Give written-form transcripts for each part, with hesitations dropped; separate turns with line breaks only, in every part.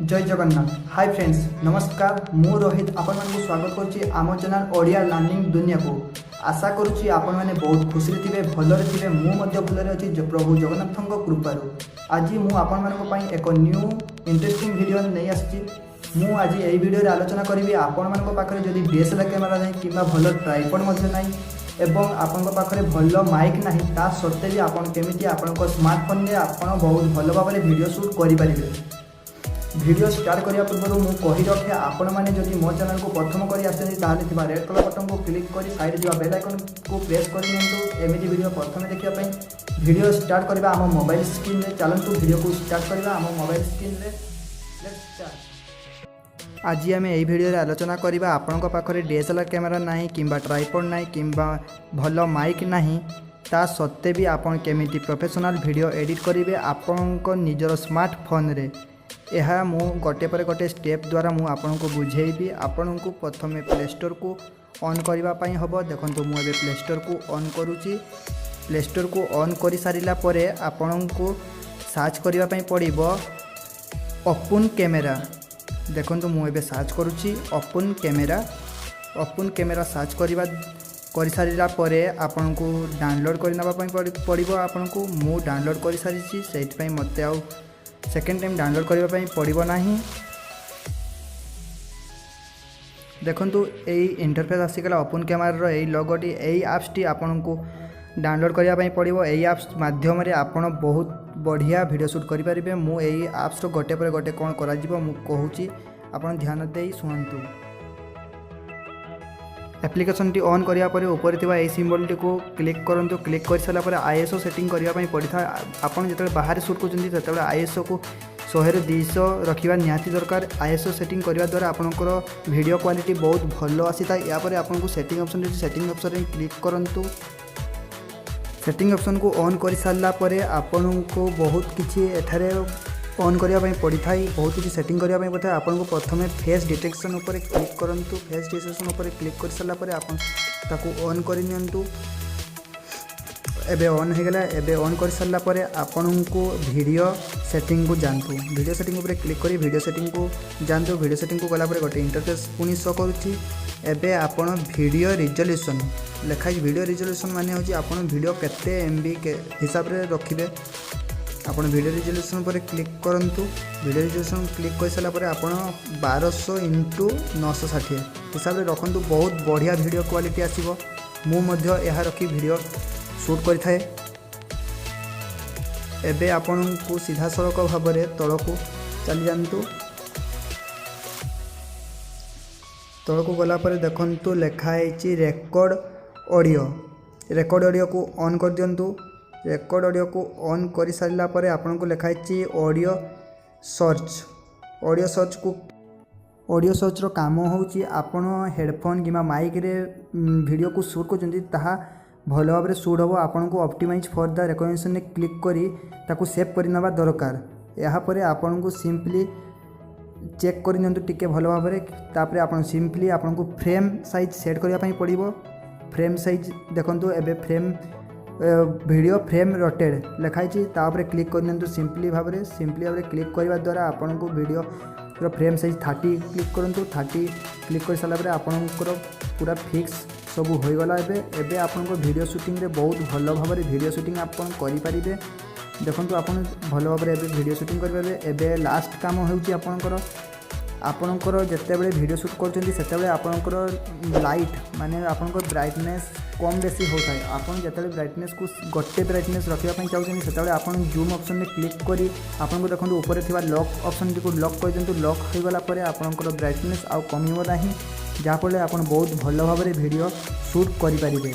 ଜୟ Jagannath. High friends, ନମସ୍କାର। ମୁଁ ରୋହିତ, ଆପଣମାନଙ୍କୁ ସ୍ୱାଗତ କରୁଛି ଆମ ଚ୍ୟାନେଲ୍ ଓଡ଼ିଆ ଲର୍ଣ୍ଣିଂ ଦୁନିଆକୁ। ଆଶା କରୁଛି ଆପଣମାନେ ବହୁତ ଖୁସିରେ ଥିବେ, ଭଲରେ ଥିବେ। ମୁଁ ମଧ୍ୟ ଭଲରେ ଅଛି ପ୍ରଭୁ ଜଗନ୍ନାଥଙ୍କ କୃପାରୁ। ଆଜି ମୁଁ ଆପଣମାନଙ୍କ ପାଇଁ ଏକ ନ୍ୟୁ ଇଣ୍ଟରେଷ୍ଟିଂ ଭିଡ଼ିଓ ନେଇ ଆସିଛି। ମୁଁ ଆଜି ଏହି ଭିଡ଼ିଓରେ ଆଲୋଚନା କରିବି, ଆପଣମାନଙ୍କ ପାଖରେ ଯଦି ଡିଏସ୍ଏଲ୍ଆର୍ କ୍ୟାମେରା ନାହିଁ କିମ୍ବା ଭଲ ଟ୍ରାଇପଡ଼ ମଧ୍ୟ ନାହିଁ ଏବଂ ଆପଣଙ୍କ ପାଖରେ ଭଲ ମାଇକ୍ ନାହିଁ, ତା ସତ୍ତ୍ୱେ ବି ଆପଣ କେମିତି ଆପଣଙ୍କ ସ୍ମାର୍ଟଫୋନ୍ରେ ଆପଣ ବହୁତ ଭଲ ଭାବରେ ଭିଡ଼ିଓ ସୁଟ୍ କରିପାରିବେ। ଭିଡ଼ିଓ ଷ୍ଟାର୍ଟ କରିବା ପୂର୍ବରୁ ମୁଁ କହି ରଖେ, ଆପଣମାନେ ଯଦି ମୋ ଚ୍ୟାନେଲକୁ ପ୍ରଥମ କରି ଆସିଛନ୍ତି, ତାହେଲେ ଥିବା ରେଡ୍ କଲର୍ ବଟନ୍କୁ କ୍ଲିକ୍ କରି ସାଇଡ଼୍ ଥିବା ବେଲ୍ ଆଇକନ୍କୁ ପ୍ରେସ୍ କରିନିଅନ୍ତୁ ଏମିତି ଭିଡ଼ିଓ ପ୍ରଥମେ ଦେଖିବା ପାଇଁ। ଭିଡ଼ିଓ ଷ୍ଟାର୍ଟ କରିବା ଆମ ମୋବାଇଲ ସ୍କ୍ରିନ୍ରେ। ଚାଲନ୍ତୁ, ଭିଡ଼ିଓକୁ ଷ୍ଟାର୍ଟ କରିବା ଆମ ମୋବାଇଲ ସ୍କ୍ରିନ୍ରେ। Let's start. ଆଜି ଆମେ ଏହି ଭିଡ଼ିଓରେ ଆଲୋଚନା କରିବା, ଆପଣଙ୍କ ପାଖରେ ଡିଏସ୍ଏଲ୍ଆର୍ କ୍ୟାମେରା ନାହିଁ କିମ୍ବା ଟ୍ରାଇପଡ଼ ନାହିଁ କିମ୍ବା ଭଲ ମାଇକ୍ ନାହିଁ, ତା ସତ୍ତ୍ୱେ ବି ଆପଣ କେମିତି ପ୍ରଫେସନାଲ୍ ଭିଡ଼ିଓ ଏଡ଼ିଟ୍ କରିବେ ଆପଣଙ୍କ ନିଜର ସ୍ମାର୍ଟଫୋନ୍ରେ। ଏହା ମୁଁ ଗୋଟେ ପରେ ଗୋଟେ ଷ୍ଟେପ୍ ଦ୍ୱାରା ମୁଁ ଆପଣଙ୍କୁ ବୁଝେଇବି। ଆପଣଙ୍କୁ ପ୍ରଥମେ ପ୍ଲେ ଷ୍ଟୋରକୁ ଅନ୍ କରିବା ପାଇଁ ହେବ। ଦେଖନ୍ତୁ, ମୁଁ ଏବେ ପ୍ଲେ ଷ୍ଟୋରକୁ ଅନ୍ କରୁଛି। ପ୍ଲେ ଷ୍ଟୋରକୁ ଅନ୍ କରିସାରିଲା ପରେ ଆପଣଙ୍କୁ ସର୍ଚ୍ଚ କରିବା ପାଇଁ ପଡ଼ିବ ଓପନ୍ କ୍ୟାମେରା। ଦେଖନ୍ତୁ, ମୁଁ ଏବେ ସର୍ଚ୍ଚ କରୁଛି open camera. Open camera search କରିସାରିଲା ପରେ ଆପଣଙ୍କୁ ଡାଉନଲୋଡ଼୍ କରି ନେବା ପାଇଁ ପଡ଼ିବ ଆପଣଙ୍କୁ। ମୁଁ ଡାଉନଲୋଡ଼୍ କରିସାରିଛି, ସେଇଥିପାଇଁ ମୋତେ ଆଉ ସେକେଣ୍ଡ ଟାଇମ୍ ଡାଉନଲୋଡ଼୍ କରିବା ପାଇଁ ପଡ଼ିବ ନାହିଁ। ଦେଖନ୍ତୁ, ଏଇ ଇଣ୍ଟରଫେସ୍ ଆସିଗଲା ଓପନ୍ କ୍ୟାମେରାର। ଏଇ ଲୋଗୋଟି, ଏଇ ଆପ୍ସଟି ଆପଣଙ୍କୁ ଡାଉନଲୋଡ଼୍ କରିବା ପାଇଁ ପଡ଼ିବ। ଏଇ ଆପ୍ସ ମାଧ୍ୟମରେ ଆପଣ ବହୁତ ବଢ଼ିଆ ଭିଡ଼ିଓ ସୁଟ୍ କରିପାରିବେ। ମୁଁ ଏଇ ଆପ୍ସର ଗୋଟେ ପରେ ଗୋଟେ କ'ଣ କରାଯିବ ମୁଁ କହୁଛି, ଆପଣ ଧ୍ୟାନ ଦେଇ ଶୁଣନ୍ତୁ। ଆପ୍ଲିକେସନ୍ଟି ଅନ୍ କରିବା ପରେ ଉପରେ ଥିବା ଏହି ସିମ୍ବଲଟିକୁ କ୍ଲିକ୍ କରନ୍ତୁ। କ୍ଲିକ୍ କରିସାରିଲା ପରେ ଆଇଏସ୍ଓ ସେଟିଂ କରିବା ପାଇଁ ପଡ଼ିଥାଏ। ଆପଣ ଯେତେବେଳେ ବାହାରେ ସୁଟ୍ କରୁଛନ୍ତି, ସେତେବେଳେ ଆଇଏସ୍ଓକୁ 100ରୁ 200 ରଖିବା ନିହାତି ଦରକାର। ଆଇଏସ୍ଓ ସେଟିଂ କରିବା ଦ୍ୱାରା ଆପଣଙ୍କର ଭିଡ଼ିଓ କ୍ୱାଲିଟି ବହୁତ ଭଲ ଆସିଥାଏ। ଏହାପରେ ଆପଣଙ୍କୁ ସେଟିଂ ଅପସନ୍ ରହିଛି, ସେଟିଂ ଅପସନ୍ରେ କ୍ଲିକ୍ କରନ୍ତୁ। ସେଟିଂ ଅପସନ୍କୁ ଅନ୍ କରିସାରିଲା ପରେ ଆପଣଙ୍କୁ ବହୁତ କିଛି ଏଠାରେ ଅନ୍ କରିବା ପାଇଁ ପଡ଼ିଥାଏ, ବହୁତ କିଛି ସେଟିଂ କରିବା ପାଇଁ ପଡ଼ିଥାଏ। ଆପଣଙ୍କୁ ପ୍ରଥମେ ଫେସ୍ ଡିଟେକ୍ସନ୍ ଉପରେ କ୍ଲିକ୍ କରନ୍ତୁ। ଫେସ୍ ଡିଟେକ୍ସନ୍ ଉପରେ କ୍ଲିକ୍ କରିସାରିଲା ପରେ ଆପଣ ତାକୁ ଅନ୍ କରିନିଅନ୍ତୁ। ଏବେ ଅନ୍ ହୋଇଗଲା। ଏବେ ଅନ୍ କରିସାରିଲା ପରେ ଆପଣଙ୍କୁ ଭିଡ଼ିଓ ସେଟିଂକୁ ଯାଆନ୍ତୁ। ଭିଡ଼ିଓ ସେଟିଂ ଉପରେ କ୍ଲିକ୍ କରି ଭିଡ଼ିଓ ସେଟିଂକୁ ଯାଆନ୍ତୁ। ଭିଡ଼ିଓ ସେଟିଂକୁ ଗଲା ପରେ ଗୋଟେ ଇଣ୍ଟରଫେସ୍ ପୁଣି ଶୋ କରୁଛି। ଏବେ ଆପଣ ଭିଡ଼ିଓ ରିଜଲ୍ୟୁସନ୍ ଲେଖା ହେଇଛି। ଭିଡ଼ିଓ ରିଜଲ୍ୟୁସନ୍ ମାନେ ହେଉଛି ଆପଣ ଭିଡ଼ିଓ କେତେ ଏମ୍ବି ହିସାବରେ ରଖିବେ। ଆପଣ ଭିଡ଼ିଓ ରିଜଲ୍ୟୁସନ୍ ଉପରେ କ୍ଲିକ୍ କରନ୍ତୁ। ଭିଡ଼ିଓ ରିଜଲ୍ୟୁସନ୍ କ୍ଲିକ୍ କରିସାରିଲା ପରେ ଆପଣ 1200 ଇଣ୍ଟୁ 960 ହିସାବରେ ରଖନ୍ତୁ। ବହୁତ ବଢ଼ିଆ ଭିଡ଼ିଓ କ୍ୱାଲିଟି ଆସିବ। ମୁଁ ମଧ୍ୟ ଏହା ରଖି ଭିଡ଼ିଓ ସୁଟ୍ କରିଥାଏ। ଏବେ ଆପଣଙ୍କୁ ସିଧାସଳଖ ଭାବରେ ତଳକୁ ଚାଲିଯାଆନ୍ତୁ। ତଳକୁ ଗଲା ପରେ ଦେଖନ୍ତୁ, ଲେଖା ହେଇଛି ରେକର୍ଡ଼ ଅଡ଼ିଓ। ରେକର୍ଡ଼ ଅଡ଼ିଓକୁ ଅନ୍ କରିଦିଅନ୍ତୁ। ରେକର୍ଡ଼ ଅଡ଼ିଓକୁ ଅନ୍ କରିସାରିଲା ପରେ ଆପଣଙ୍କୁ ଲେଖା ହେଇଛି ଅଡ଼ିଓ ସର୍ଚ୍ଚ। ଅଡ଼ିଓ ସର୍ଚ୍ଚର କାମ ହେଉଛି, ଆପଣ ହେଡ଼ଫୋନ୍ କିମ୍ବା ମାଇକ୍ରେ ଭିଡ଼ିଓକୁ ସୁଟ୍ କରୁଛନ୍ତି, ତାହା ଭଲ ଭାବରେ ସୁଟ୍ ହେବ। ଆପଣଙ୍କୁ ଅପ୍ଟିମାଇଜ୍ ଫର୍ the ରେକଗ୍ନିସନ୍ରେ କ୍ଲିକ୍ କରି ତାକୁ ସେଭ୍ କରିନେବା ଦରକାର। ଏହାପରେ ଆପଣଙ୍କୁ ସିମ୍ପଲି ଚେକ୍ କରିନିଅନ୍ତୁ ଟିକେ ଭଲ ଭାବରେ। ତାପରେ ଆପଣ ସିମ୍ପଲି ଆପଣଙ୍କୁ ଫ୍ରେମ୍ ସାଇଜ୍ ସେଟ୍ କରିବା ପାଇଁ ପଡ଼ିବ। ଫ୍ରେମ୍ ସାଇଜ୍ ଦେଖନ୍ତୁ, ଏବେ ଭିଡ଼ିଓ ଫ୍ରେମ୍ ରେଟ୍ ଲେଖା ହେଇଛି, ତା ଉପରେ କ୍ଲିକ୍ କରିନିଅନ୍ତୁ ସିମ୍ପଲି ଭାବରେ। ସିମ୍ପଲି ଭାବରେ କ୍ଲିକ୍ କରିବା ଦ୍ୱାରା ଆପଣଙ୍କୁ ଭିଡ଼ିଓର ଫ୍ରେମ୍ ସାଇଜ୍ 30 କ୍ଲିକ୍ କରନ୍ତୁ। 30 କ୍ଲିକ୍ କରିସାରିଲା ପରେ ଆପଣଙ୍କର ପୁରା ଫିକ୍ସ ସବୁ ହୋଇଗଲା। ଏବେ ଆପଣଙ୍କ ଭିଡ଼ିଓ ସୁଟିଂରେ ବହୁତ ଭଲ ଭାବରେ ଭିଡ଼ିଓ ସୁଟିଂ ଆପଣ କରିପାରିବେ। ଦେଖନ୍ତୁ, ଆପଣ ଭଲ ଭାବରେ ଏବେ ଭିଡ଼ିଓ ସୁଟିଂ କରିପାରିବେ। ଏବେ ଲାଷ୍ଟ କାମ ହେଉଛି ଆପଣଙ୍କର ଯେତେବେଳେ ଭିଡ଼ିଓ ସୁଟ୍ କରୁଛନ୍ତି, ସେତେବେଳେ ଆପଣଙ୍କର ଲାଇଟ୍ ମାନେ ଆପଣଙ୍କର ବ୍ରାଇଟନେସ୍ କମ୍ ବେଶୀ ହେଉଥାଏ। ଆପଣ ଯେତେବେଳେ ବ୍ରାଇଟନେସ୍କୁ ଗୋଟେ ବ୍ରାଇଟନେସ୍ ରଖିବା ପାଇଁ ଚାହୁଁଛନ୍ତି, ସେତେବେଳେ ଆପଣ ଜୁମ୍ ଅପସନ୍ରେ କ୍ଲିକ୍ କରି ଆପଣଙ୍କୁ ଦେଖନ୍ତୁ, ଉପରେ ଥିବା ଲକ୍ ଅପସନ୍ଟିକୁ ଲକ୍ କରିଦିଅନ୍ତୁ। ଲକ୍ ହୋଇଗଲା ପରେ ଆପଣଙ୍କର ବ୍ରାଇଟନେସ୍ ଆଉ କମିବ ନାହିଁ, ଯାହାଫଳରେ ଆପଣ ବହୁତ ଭଲ ଭାବରେ ଭିଡ଼ିଓ ସୁଟ୍ କରିପାରିବେ।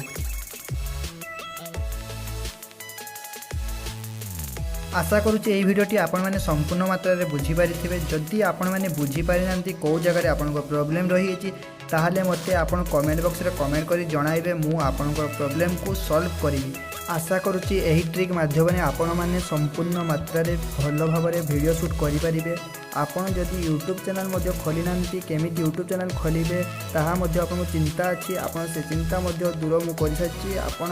ଆଶା କରୁଛି ଏହି ଭିଡ଼ିଓଟି ଆପଣମାନେ ସମ୍ପୂର୍ଣ୍ଣ ମାତ୍ରାରେ ବୁଝିପାରିଥିବେ। ଯଦି ଆପଣମାନେ ବୁଝିପାରିନାହାନ୍ତି, କେଉଁ ଜାଗାରେ ଆପଣଙ୍କ ପ୍ରୋବ୍ଲେମ୍ ରହିଯାଇଛି, ତାହେଲେ ମୋତେ ଆପଣ କମେଣ୍ଟ ବକ୍ସରେ କମେଣ୍ଟ କରି ଜଣାଇବେ। ମୁଁ ଆପଣଙ୍କ ପ୍ରୋବ୍ଲେମକୁ ସଲ୍ଭ କରିବି। ଆଶା କରୁଛି ଏହି ଟ୍ରିକ୍ ମାଧ୍ୟମରେ ଆପଣମାନେ ସମ୍ପୂର୍ଣ୍ଣ ମାତ୍ରାରେ ଭଲ ଭାବରେ ଭିଡ଼ିଓ ସୁଟ୍ କରିପାରିବେ। ଆପଣ ଯଦି ୟୁଟ୍ୟୁବ୍ ଚ୍ୟାନେଲ୍ ମଧ୍ୟ ଖୋଲିନାହାନ୍ତି, କେମିତି ୟୁଟ୍ୟୁବ୍ ଚ୍ୟାନେଲ୍ ଖୋଲିବେ ତାହା ମଧ୍ୟ ଆପଣଙ୍କୁ ଚିନ୍ତା ଅଛି, ଆପଣ ସେ ଚିନ୍ତା ମଧ୍ୟ ଦୂର ମୁଁ କରିସାରିଛି। ଆପଣ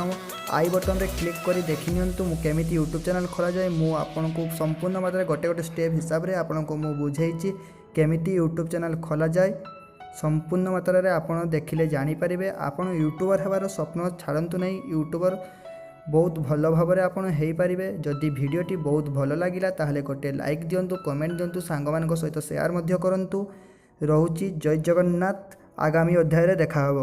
I ବଟନ୍ରେ କ୍ଲିକ୍ କରି ଦେଖିନିଅନ୍ତୁ ମୁଁ କେମିତି ୟୁଟ୍ୟୁବ୍ ଚ୍ୟାନେଲ୍ ଖୋଲାଯାଏ। ମୁଁ ଆପଣଙ୍କୁ ସମ୍ପୂର୍ଣ୍ଣ ମାତ୍ରାରେ ଗୋଟେ ଗୋଟେ ଷ୍ଟେପ୍ ହିସାବରେ ଆପଣଙ୍କୁ ମୁଁ ବୁଝେଇଛି କେମିତି ୟୁଟ୍ୟୁବ୍ ଚ୍ୟାନେଲ୍ ଖୋଲାଯାଏ। ସମ୍ପୂର୍ଣ୍ଣ ମାତ୍ରାରେ ଆପଣ ଦେଖିଲେ ଜାଣିପାରିବେ। ଆପଣ ୟୁଟ୍ୟୁବର୍ ହେବାର ସ୍ୱପ୍ନ ଛାଡ଼ନ୍ତୁ ନାହିଁ। ୟୁଟ୍ୟୁବର୍ ବହୁତ ଭଲ ଭାବରେ ଆପଣ ହେଇପାରିବେ। ଯଦି ଭିଡ଼ିଓଟି ବହୁତ ଭଲ ଲାଗିଲା, ତାହେଲେ ଗୋଟେ ଲାଇକ୍ ଦିଅନ୍ତୁ, କମେଣ୍ଟ ଦିଅନ୍ତୁ, ସାଙ୍ଗମାନଙ୍କ ସହିତ ସେୟାର ମଧ୍ୟ କରନ୍ତୁ। ରହୁଛି, ଜୟ ଜଗନ୍ନାଥ। ଆଗାମୀ ଅଧ୍ୟାୟରେ ଦେଖାହେବ।